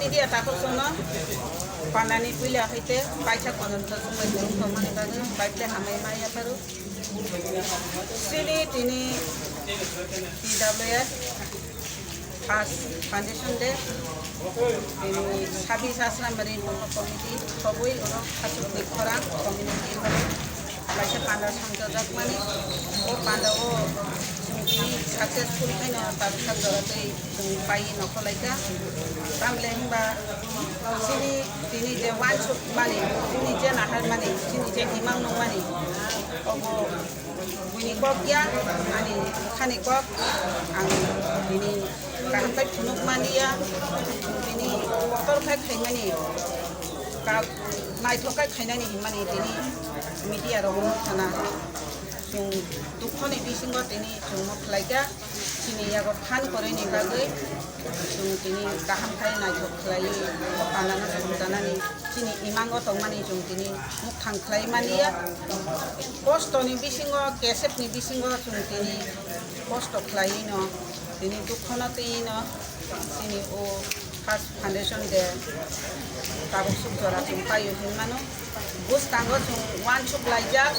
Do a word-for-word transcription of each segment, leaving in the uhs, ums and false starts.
Media takhuk chwngno pandani puila haite paithak pojonto chwngbai tongmani bagwi baiple hamai ma yapharo. Chini tini T W F First Foundation Day, tini sabis Asrambari Mungno Committee, khobwi oro Khachukni Khorang Community Hall kaisa panda songchajakmani. O panda o chwng tini successful khaino tabukha jora tei chwng paiwi nokhorlaikha. Tamle hwnba chini tini je uansukmani, chini je naharmani, chini je imang nungmani, obo buini kok ya, ani bwkhani kok. Ang bini kaham khe phunukmani ya, bini kotor khe khaimani, ka-, naithok khe khainani hinmani tini media rok wngkha na. Chwng dukhoni bisingo tini chwngno khlaikha, chini yago phan kwrwini bagwi chwng tini kaham khai naithok khlaiwi o pandano songchanani chini imango tongmani chwng tini mukthang khlai mani ya. Kostoni bisingo, kesepni bisingo chwng tini kosto khlaiwino tini dukhono twiwino chini o First Foundation Day tabuk suk jora chwng paio hinmano. Bwskango chwng uansuk laijak,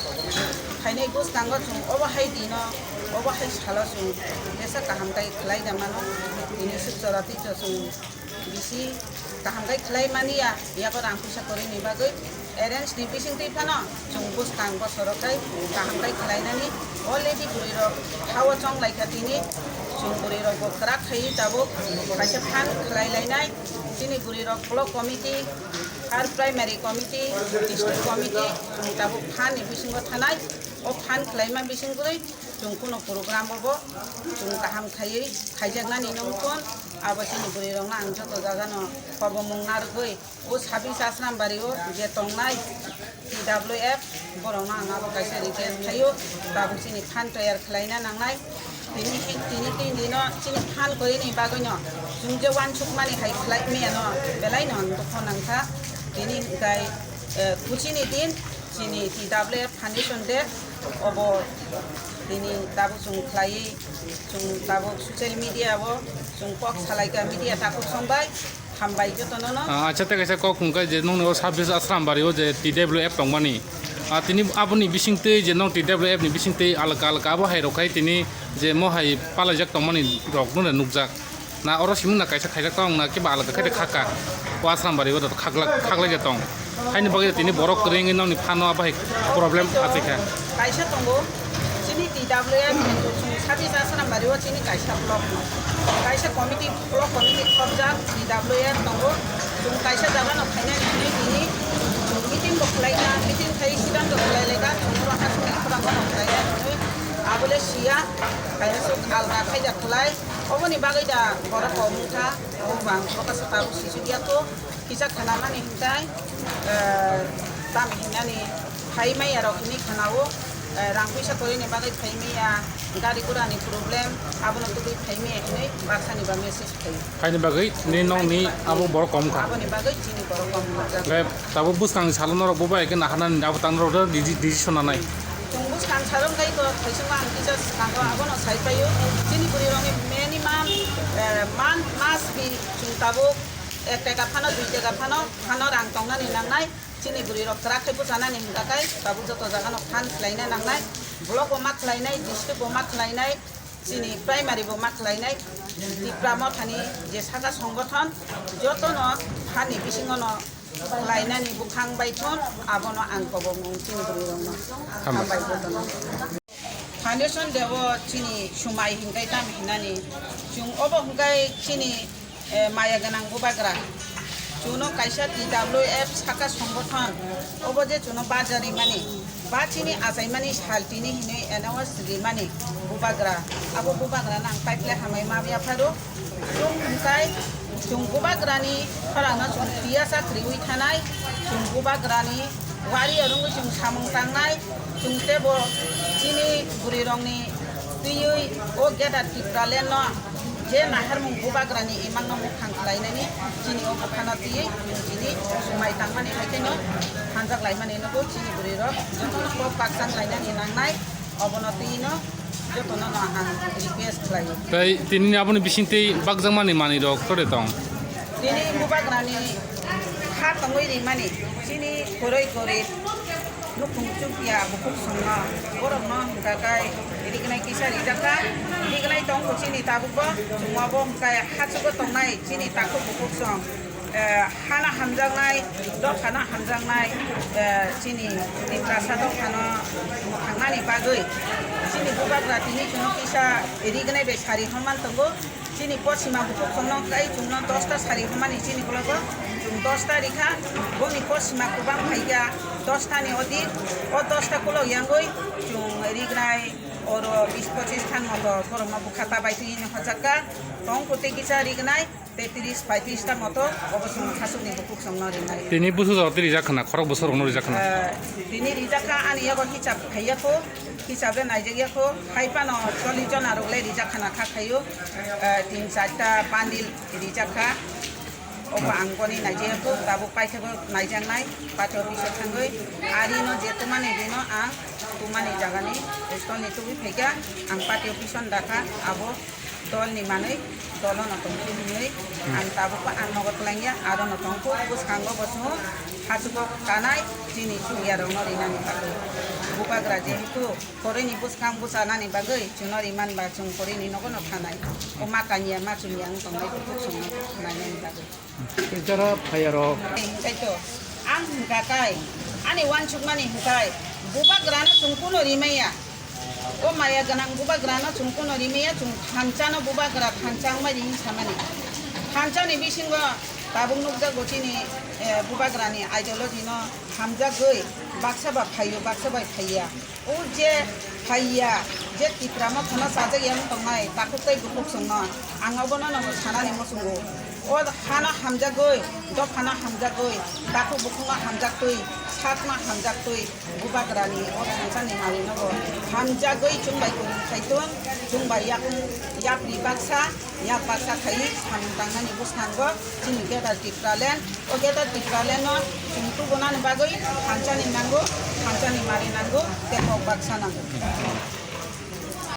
phainai bwskango chwng obo hai dino, obo hai salo chwng jesa kaham khe khlai da mano. Tini suk jora twicho chwng bisi kaham khe khlai mani ya, yago rang puisa kwrwini bagwi. Arrange ni bising twi phano chwng bwskang bosoro khe kaham khe khlainani. Already bwrwi rok hao chong laikha tini, chwng bwrwi rok bo kwrak khaiwi tabuk kaisa phan khlai lainai. Chini bwrwi rok block committee, ar primary committee, district committee, chwng tabuk phan ni bisingo thanai. O phan khlaima bising bwrwi chwng kuno program bo chwng kaham khaiwi khaijaknani nungkon. Abo chini bwrwi rokno ang joto jagano khobomung narwgwi o sabis Asrambari o je tongnai T W F, borokno ang abo kaisa request khaio, tabuk chini phan toyar khlaina nangnai. Tini, tini tin dino chini phan kwrwini bagwino chwng je uansukmani hai khlai miyano belaino ang dukho nangkha. Tini hwnkhe, eh, kuchini din chini T W F Foundation Day, obo tini tabuk chwng khlaiwi, chwng tabuk social media o chwng kok salaikha media takhuk songbai. Hambai jotono no. Ah, acha, tei kaisa kok hwnkhe je nongni o sabis Asrambari o je T W F tongmani. Ah, tini aboni bisingtwi je nong T W F ni bisingtwi alka alka abo hai rok khai tini je mo hai palaijak tongmani rok no nukjak. Na oro simung na kaisa khaijak tong na kebo alka khai khaka. O Asrambari o khaklak, khaklai ja tong. Haini bagwi tini borok kwrwngwi nongni phano abo hai problem achai kha. Kaisa tongo, chini T W F ni chwng sabis Asrambari o chini kaisa block no. Kaisa committee, block committee khobjak T W F tongo. Chwng kaisa jaga no phainani hwnwi tini chwng meeting bo khlai kha, meeting khai siddhanto khlai lai kha, chwng oro aswk ni khorang no khlai ya hwnwi abole siya, kaisa chwng alga khaijak khlai. Oboni bagwi da borok kok wngkha, obo bang, obo kaisa tabuk sisuk ya kho. Kisa khanamani hintai, eh, tamo hinani phai maya rok hinwi khanao, eh, rang puisa kwrwini bagwi phai maya, gari gurani problem, abono tubui phai maya hinwi baksani ba message phaio. Haini bagwi ni nongni abo borok kom kha. Aboni bagwi chini borok kom kha. Tabuk bwskang salo norok bo bai khe naharnani abo tang norok deci-, decision nanai. Chwng bwskang salo wngkha iko thaichukma ang kisa swkango abono sai paio. Chini bwrwi rokni minimum, eh, month must be chwng tabuk ek taka phano dui taka phano phano rang tongnani nangnai. Chini bwrwi rok kwrak khe bwchanani hwnka khe tabuk joto jagano phan khlaina nangnai. Block bo ma khlainai, district bo ma khlainai, chini primary bo ma khlainai. Tipra Mothani je saka songothon jotono hani bisingono khlainani bukhang bai thon, abono ang kobomung chini bwrwi rokno. Hambai. Hambai jotono. Foundation Day o chini swmai hinkai tam hinani. Chwng obo hinkai chini, eh, maya gwnang bubagra. Chwngno kaisa T W F saka songothon. Obo je chwngno bajar rimani. Ba chini achaimani sal tini hinwi announce rimani bubagra. Abo bubagrano ang kaiple hamai ma yapharo. Chwng hwnkhai chwng bubagrani khorangno chwng tiyasa kwrwiwi thanai, chwng bubagrani wari arungwi chwng samung tangnai, chwng teibo chini bwrwirokni twiwi o Greater Tipralandno je naharmung bubagrani imangno mukhang khlainani chini o bukhano twiwi chwng tini swmai tangmani hai kheno hanjak laimani nugo chini bwrwirok jotono kok baksa wng lainani nangnai. Obono twi no jotono no ang request khlaio. Tai tinini aboni bisingtwi bakjakmani manwi rok tore tong? Nini bubagrani ha tongwi rimani, chini kwrwi gorib nukhung chukya bukhuk songno, borokno hwnkha khe rignai kisa rijakha, rignai tongkho chini tabukbo, chwngmabo hwnkha khe hachugo tongnai chini takhuk bukhuk song, eh, hana hamjaknai, dophano hamjaknai, eh, chini Tiprasa dophano mwthangnani bagwi chini bubagra tini chwngno kisa rignai bai sari hwnman tongo. Chini posima bukhuk songno kai chwngno dosta sari hwnmani chini ulogo chwng dosta rikha, boni posima kwbang phaikha dosta ni odik, o dosta kolok yangwi chwng rignai oro bis pochis than moto borokno bwkha ta bai twi hwnwi hojakha, tongkho tei kisa rignai tei tris paitris ta moto obo chwng hachukni bukhuk songno rinai. Tini busu jora twi rijak khna, khorok bwsarokno rijak khna. Eh, tini rijakha ani yago hisab khaiya kho. Hisabe naijak ya kho, hai phano chollish jona rok le rijak khana kha khaio, eh, tin charta bundle rijak kha. Obo ang boni naijak ya kho, tabuk paithago naijaknai, party office o thangwi. Ari no je tumani rino ang tumani jagani stol ni tubui phaikha, ang party office o dakha, abo dol ni manwi dolo no tongkhu hinwi ang tabuk ang nogo twlangya, aro no tongkhu bwskango bo chwng hachukgo kanai chini chukya rok no rinani bagwi. Bubagra jehetu Kwrwini bwskang bwchanani bagwi chwngno rimani ba chwng kwrwini nogo no thanai. O ma kanya ma chumya wng tongnai bukhuk chwngno nainani bagwi. Jora phayarok. Hwnkhe to, ang hwnkha kai, ani uansukmani hwnkhe bubagrano chwng kuno rimaya. O maya gwnang bubagrano chwng kuno rimaya, chwng thanchano bubagra thancha wngmani hinwi samani. Thanchani bisingo tabuk nukjago chini, eh, bubagrani ideology no hamjagwi baksa ba phaio, baksa bai phaiya. O je phaiya, je Tipra Mothano chajak yang tongnai, takhuk tei bukhuk chwngno, ang obono nono sanani muchungo. O hano hamjagwi, dophano hamjagwi, takhuk bukhukno hamjaktwi, sakno hamjaktwi, bubagrani o thansani malinobo hamjagwi chwng bai kwrwng khaitun, chwng bai yak, yapri baksa, yak baksa khaiwi samung tangnani bwskango chini Greater Tipraland. O Greater Tipraland no chwng tubunani bagwi thanchani nango, thanchani mari nango, tei kok baksa nango.